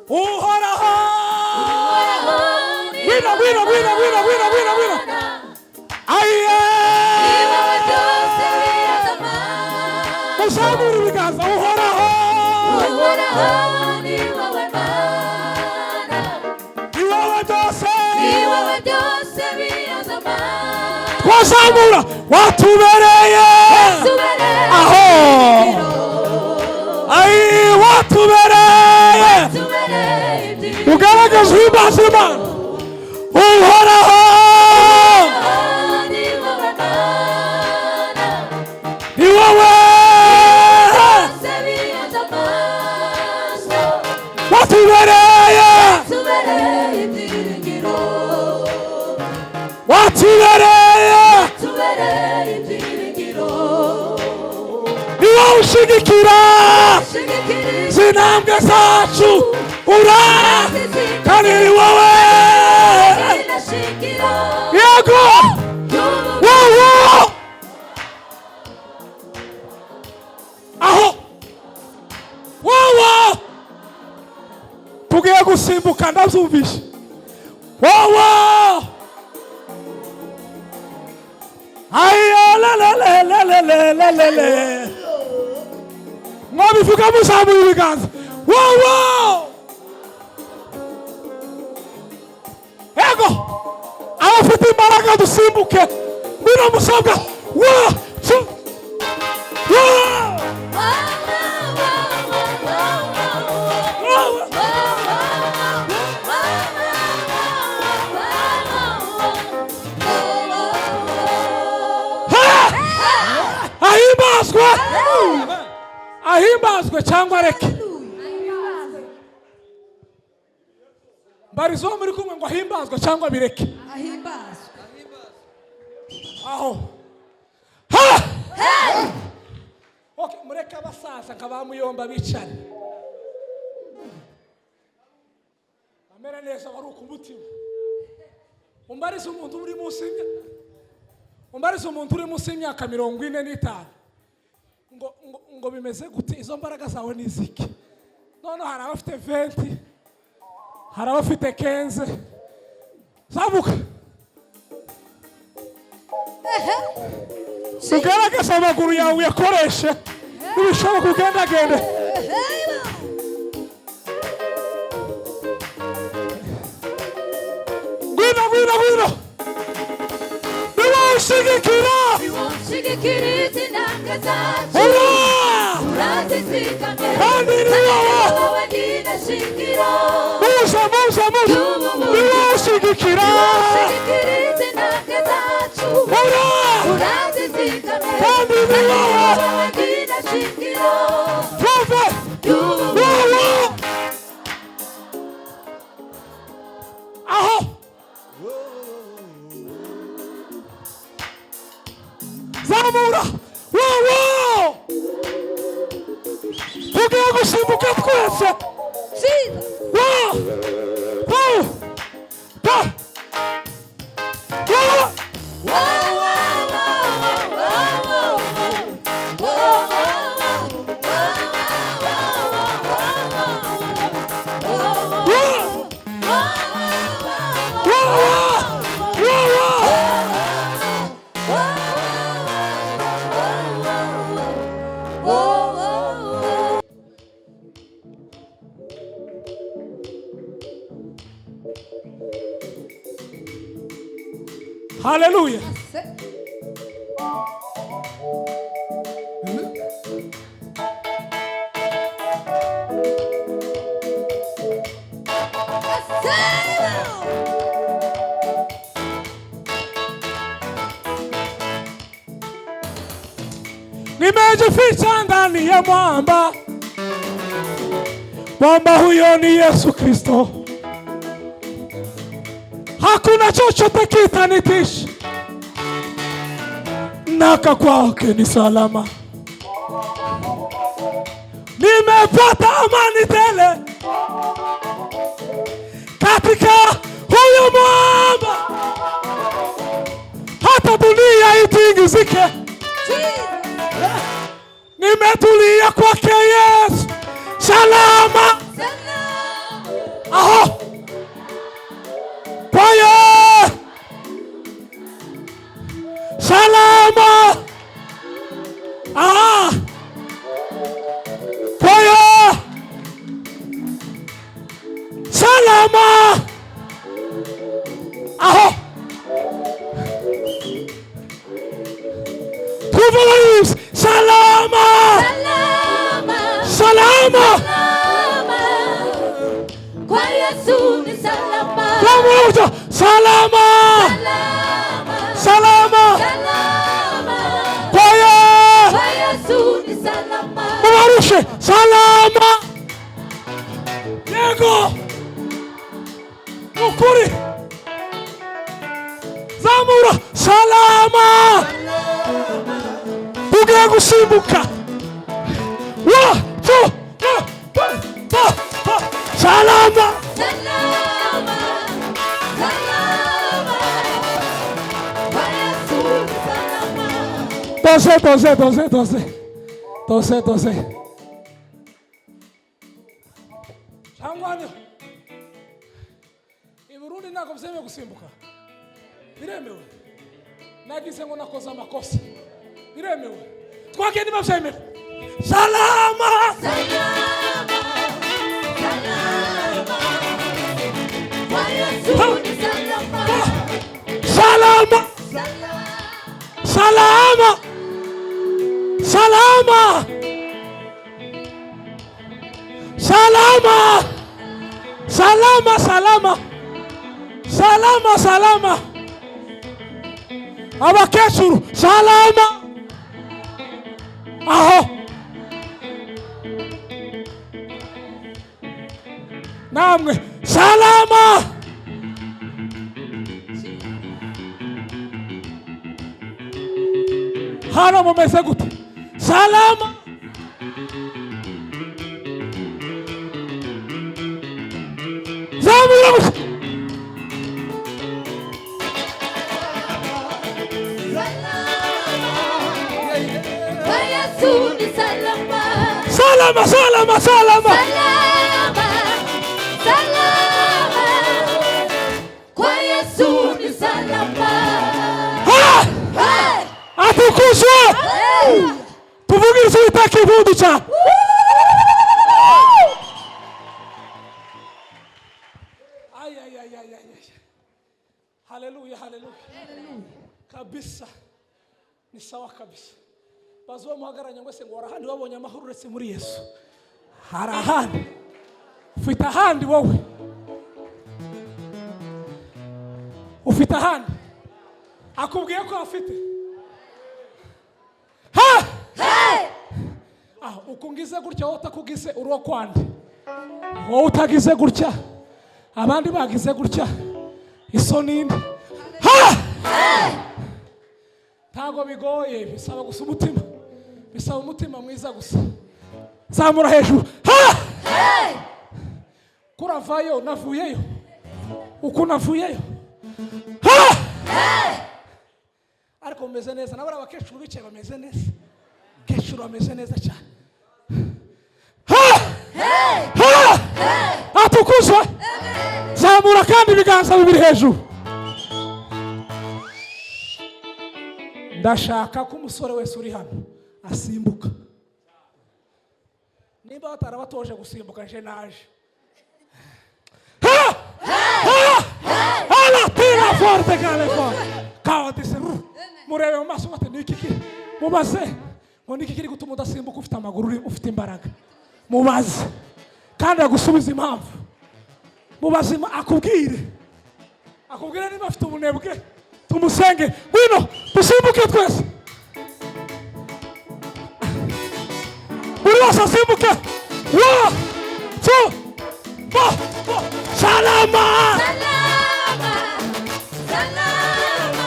Uhoraho. Uhoraho ni Wina, wowe wina, wina, wina, wina, wina, wina. Mana. Aye. Ni wowe byose bihanze amaso. Muzamure ibiganza. Uhoraho. Uhoraho ni wowe Mana. Ni wowe byose. Ni wowe byose bihanze amaso. Twazamura watubereye. Tubereye Aho. ibyiringiro. Ayi, watubereye. Tubereye ibyiringiro. Ugaragaza uhimbaza Imana. Uhoraho. Uhoraho ni wowe Mana. Ni wowe. Byose bihanze amaso. Watubereye. Tubereye ibyiringiro. Watubereye. Tubereye ibyiringiro. Ni wowe ushigikira Shigikira izi ntambwe zacu, ura kandi ni wowe. Shigikira. Yego. Wowe aho, wowe tugiye gusimbuka, ndabyumvishe. Wowe, ayalelelelelelelele, mwabivuga muzamuye ibiganza. Wowe, ego, abafite imbaraga dusimbuke. Ngwino musabwa wa two wa wa. Ha! Ahimbazwe, ahimbazwe cyangwa areke. Mbarizo muri kumwe ngo ahimbazwe cyangwa bireke. Ahimbazwe. Aho ha. Okay, mureke abasaza nka ba Muyomba bicare bamera neza, wari ukumutima. Umbarize umuntu uri munsi y'imyaka 45 ngo bimeze gute? Izo mbaraga zawe ni iziki? Noneho hari abafite 20, hari abafite 15. Zamuka ugaragaze amaguru yawe, uyakoreshe nibishoboka ugendagende. Ngwino, ngwino, ngwino. Ni wowe ushigikira. Shigikira intambwe zacu. Ura. Urazizigamye. Kandi ni wowe. Wowe nyine shingiro. Muze, muze, muze. Ni wowe ushigikira. Shigikira intambwe zacu. Ura. Urazizigamye. Kandi ni wowe. Wowe nyine shingiro. Twumve. Wowe aho, zamura. Wowe, tugiye gusimbuka twese. Wa, two, ta, wa. Wa, wa, wa, wa. Haleluya. Nimejificha ndani ya mwamba, mwamba huyo ni Yesu Kristo. Hakuna chochote kitanitisha, naka kwake ni salama. Nimepata amani tele katika huyo mwamba, hata dunia itingizike. Nimetulia kwake Yesu, salama. Salama. Aho twumva abaririmbyi salama. Salama. Salama. Salama. Kwa Yesu ni salama. Zamura gutya salama. Salama. Salama. Salama. Kwa Kwa Yesu ni salama. Mubarushe salama. Yego, ukuri zamura salama. Tugiye gusimbuka. One, two, three, four, four, four. Salama. Salama. Salama. Kwa Yesu ni salama. Danse, danse, danse, danse, danse, danse. Cyangwa hano i Burundi ntabwo byemewe gusimbuka? Biremewe? Nagize ngo nakoze amakosa. Biremewe? Twagiye niba byemewe. Salama. Salama. Salama. Kwa Yesu ni salama. Salama. Salama. Salama, salama, salama, salama, salama, salama, salama. Abakecuru salama. Aho namwe salama. Hano mumeze gute? Salama. Zamura gutya. Kwa Yesu ni salama. Salama, salama, salama. Salama. Salama. Kwa Yesu ni salama. Ha! Hey! Atukuzwe. Hey! Tuvugirize Uwiteka impundu cyane. Ay, ay, ay, ay, ay, ay. Haleluya, haleluya kabisa. Ni sawa kabisa. Bazi bamuhagararanye ngo se ngo hari ahandi wabonye amahoro uretse muri Yesu? Hari ahandi ufite? Ahandi wowe ufite? Ahandi akubwiye ko afite? Ha! Ah, uko ngize gutya, wowe utakugize uri uwo kwande. Wowe utagize gutya, abandi bagize gutya, iso ninde? Ha! Ntabwo bigoye, bisaba gusa umutima, bisaba umutima mwiza gusa. Zamura hejuru. Ha! Kuravayo navuyeyo, uko navuyeyo. Ha! Ariko mumeze neza? Nabari abakecuru bicaye bameze neza, abakecuru bameze neza cyane. Ha! Ha! Atukuzwe. Zamura kandi ibiganza bibiri hejuru. Ndashaka ko umusore wese uri hano asimbuka. Niba batarabatoje gusimbuka, nje naje. Ha! Ha! Ala tira forte kale forte kawadise ru. Murebe mu maso bate niki kiri, mubaze ngo niki kiri gutuma udasimbuka ufite amaguru, ufite imbaraga. Mubaze kandi agusubize impamvu. Mubaze akubwire, akubwire niba afite ubunebwe. Tumusenge. Ngwino dusimbuke twese, buri wese asimbuke. One, two, four, four. Salama. Salama. Salama.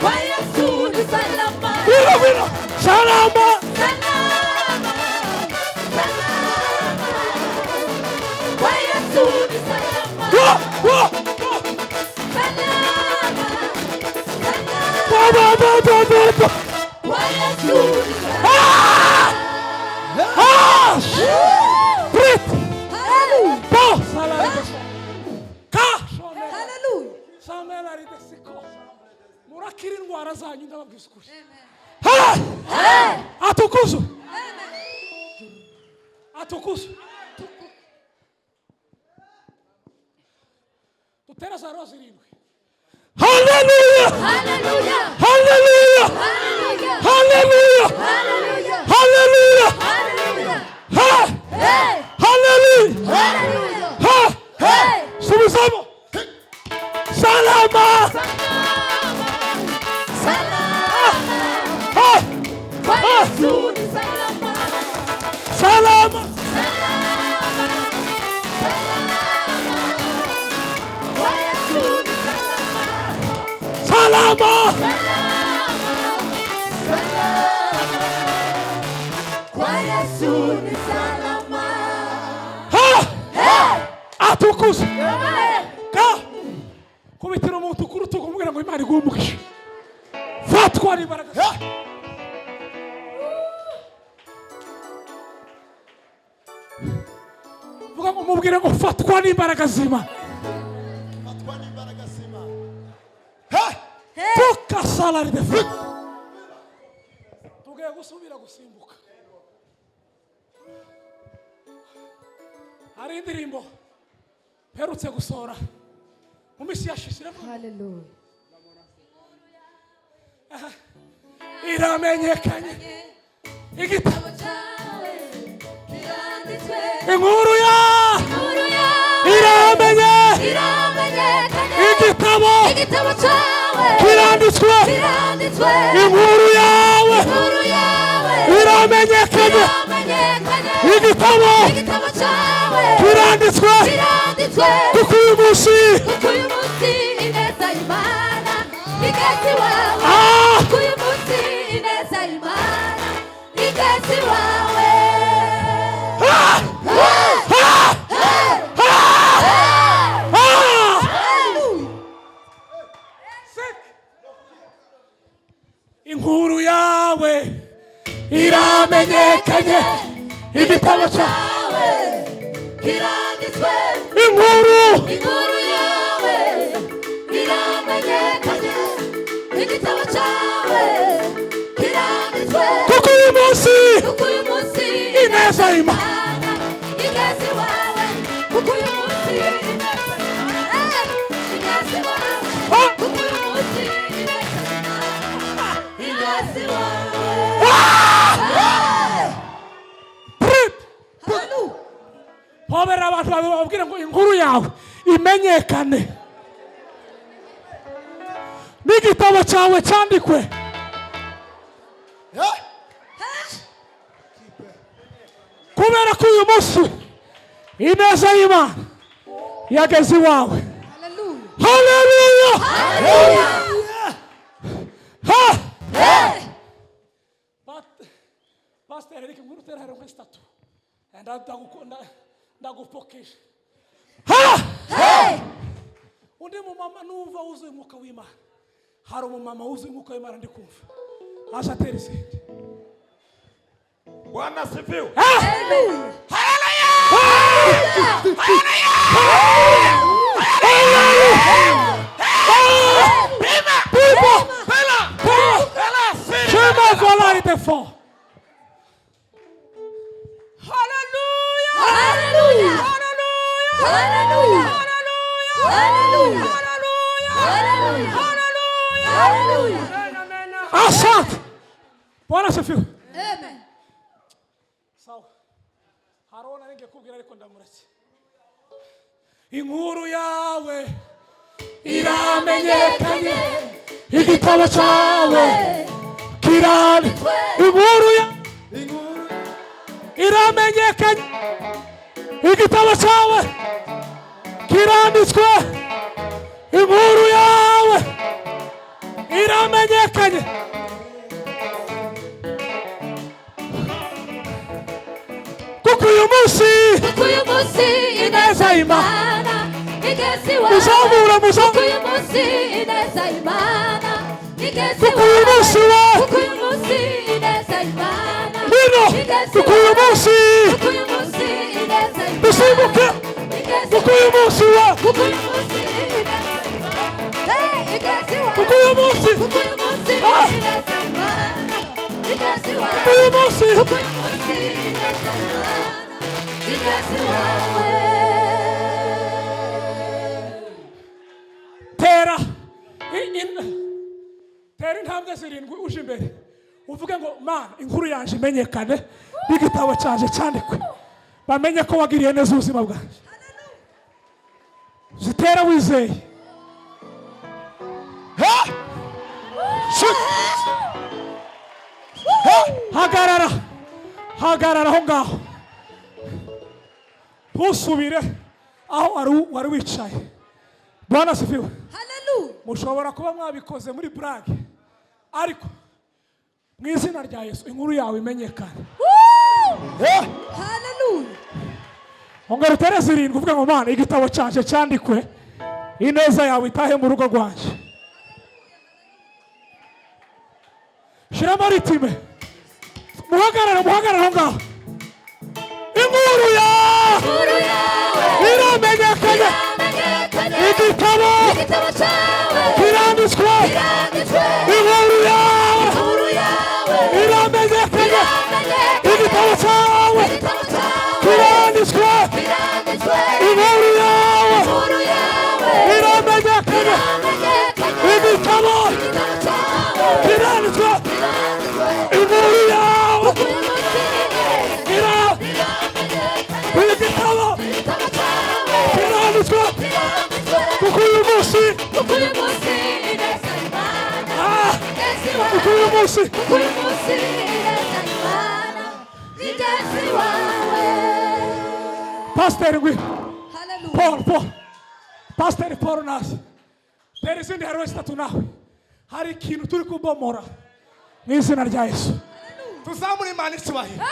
Kwa Yesu ni salama. Ngwino, ngwino. Salama. Salama. Salama. Kwa Yesu ni salama. Wa wa wa. Salama. Salama. Ba ba ba ba ba ba. Kwa Yesu ni salama. Ah! Prit. Hallelujah. Po salama ka. Hallelujah. Samuel aridesiko murakira indwara zanyu. Ndababwiza ukuri. Ha! Atukuzwe, atukuzwe. Tera za roho zirindwi. Haleluya! Haleluya. Haleluya! Haleluya. Haleluya! Haleluya. Haleluya! Haleluya. Ha! Hey. Haleluya! Haleluya. Ha! Hey. Subizamo. Salama! Salama. Ha! Kwa Yesu ni salama. Salama! Salama. Salama. Kwa Yesu ni salama. Salama! Salama. Kwa Yesu ni salama. Ha! Hey. Atukuze. Amen. Ka! Kubitira umuntu ku rutugu umubwira ngo Imana iguhe umugisha. Fatwa n'imbaraga. Vuga ngo umubwire ngo fatwa n'imbaraga z'Imana. Fatwa n'imbaraga z'Imana. Toka salari de feu. Tugiye gusubira gusimbuka. Hari indirimbo mperutse gusohora mu minsi yashize, iravuga Hallelujah. iramenyekanye igitabo Igitabo cyawe kiranditswe. Inkuru ya Inkuru yawe iramenye iramenyekanye. Igitabo Igitabo cyawe kiranditswe. kiranditswe. Inkuru yawe Inkuru yawe iramenyekanye. iramenyekanye. Igitabo Igitabo cyawe kiranditswe. kiranditswe. Kuko uyu munsi Kuko uyu munsi ineza y'Imana igeze iwawe. Ah! Kuko uyu munsi ineza y'Imana igeze iwawe. Ah! Ah! Ah! Sek. Inkuru yawe iramenyekanye, igitabo cyawe cyawe kiranditswe. Inkuru Inkuru yawe iramenyekanye, igitabo cyawe kiranditswe. Kuko uyu munsi Kuko uyu munsi ineza y'Imana Imana igeze iwawe. Kuko uyu munsi ineza y'Imana igeze iwawe. Ah! Kuko uyu munsi ineza y'Imana igeze iwawe. Prip! Hallelujah. Hobera abantu bawe, bababwira ngo inkuru yawe imenyekane n'igitabo cyawe cyandikwe. Eh? Kubera ko uyu munsi ineza y'Imana yageze iwawe. Haleluya! Ha! Pastor Eric, inkuru utera hari nka zitatu. Ndagupokesha. Ha! Undi mumama numva wuzuye umwuka w'Imana, hari umumama wuzuye umwuka w'Imana ndi kumva aza atera izindi. Bwana asifiwe. Ah! People! Pela! People! Pela siri. Je me voilà était fort. Hallelujah. Hallelujah. Hallelujah. Hallelujah. Hallelujah. Asante. Bwana asifiwe. Amen. Sawa. Harona ninge kubwira ariko ndamuretse. Inkuru yawe iramenyekanye, igitabo cyawe kirane. Inkuru ya iramenyekanye, igitabo cyawe kiranditswe. Inkuru yawe iramenyekanye kuko uyu munsi Kuko uyu munsi ineza y'Imana Imana igeze iwawe. Muzamura, muzamura. Kuko uyu munsi ineza y'Imana igeze Kuko uyu iwawe. munsi we Kuko uyu munsi ineza y'Imana Ngwino. igeze Kuko uyu iwawe. munsi Kuko uyu munsi ineza y'Imana dusimbuke. igeze Kuko uyu munsi we Kuko uyu munsi ineza y'Imana, hey, igeze iwawe. Kuko uyu munsi Kuko uyu munsi Ah! ineza y'Imana igeze iwawe. Kuko uyu munsi Kuko uyu munsi ineza y'Imana igeze iwawe. Tera intambwe zirindwi uje imbere, uvuge ngo: "Mana, inkuru yanjye imenyekane n'igitabo cyanjye cyandikwe, bamenye ko wagiriye neza ubuzima bwanjye." Zitera wizeye. Ha! Shoot! Ha! Hagarara, hagarara aho ngaho, ntusubire aho wari wicaye. Bwana asifiwe. Hallelujah. Mushobora kuba mwabikoze muri blague, ariko mu izina rya Yesu inkuru yawe imenyekane. Woo! Ha! Hallelujah. Ongera utere zirindwi, uvuge ngo: "Mana, igitabo cyanjye cyandikwe, ineza yawe itahe mu rugo rwanjye." Shyiramo rythme, muhagarare, muhagarare aho ngaho. Inkuru yawe Inkuru yawe iramenyekanye, iramenyekanye, igitabo igitabo cyawe kiranditswe. kiranditswe. Inkuru yawe Inkuru yawe iramenyekanye, iramenyekanye, igitabo cyawe igitabo cyawe kiranditswe. kiranditswe. Inkuru yawe Inkuru yawe iramenyekanye, iramenyekanye, igitabo igitabo cyawe kiranditswe. kiranditswe. Inkuru yawe Uyu munsi ira iramenyekanye, igitabo igitabo cyawe kiranditswe. kiranditswe. Kuko uyu munsi Kuko uyu munsi ineza y'Imana ah, igeze iwawe. Kuko uyu munsi Kuko uyu munsi ineza y'Imana igeze iwawe. Pasiteri, ngwino. Hallelujah. Paul, Paul, Pasiteri Paul naze. Tera izindi hariho zitatu nawe. Hari ikintu turi kubomora mu izina rya Yesu. Tuzamure Imana icyubahiro.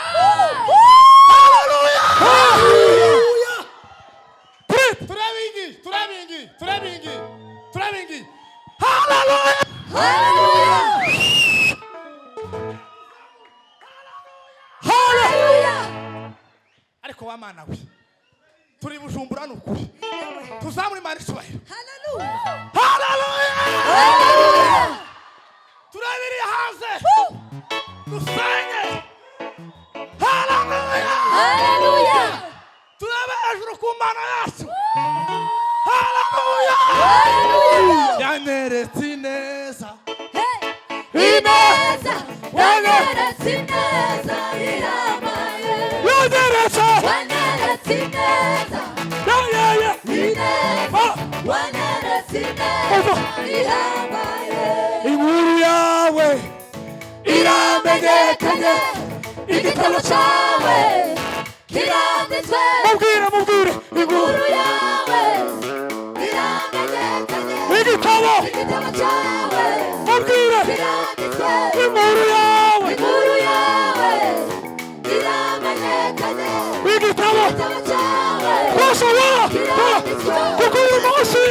Hallelujah! Turabingi, turabingi, turabingi, turabingi. Hallelujah! Hallelujah. Hallelujah! Hallelujah. Ariko wa Mana we, turi Bujumbura, ni ukuri tuzamure Imana icyubahiro. Hallelujah. Haleluya! Hallelujah. Turabiriye hanze dusenye. Haleluya! Hallelujah. Turebe hejuru ku Mana yacu. Haleluya! Hallelujah. Yanyeretse ineza. Hey. Ineza, wanyeretse ineza ihambaye. Yanyeretse. Wanyeretse ineza, yayeye ineza, wanyeretse ineza ihambaye. Inkuru yawe iramenyekanye, igitabo cyawe kiranditswe. Mubwire, mubwire inkuru. Inkuru yawe iramenyekanye, igitabo igitabo cyawe mubwire kiranditswe. Inkuru yawe Inkuru yawe iramenyekanye, igitabo igitabo cyawe twashoboye, kuko uyu munsi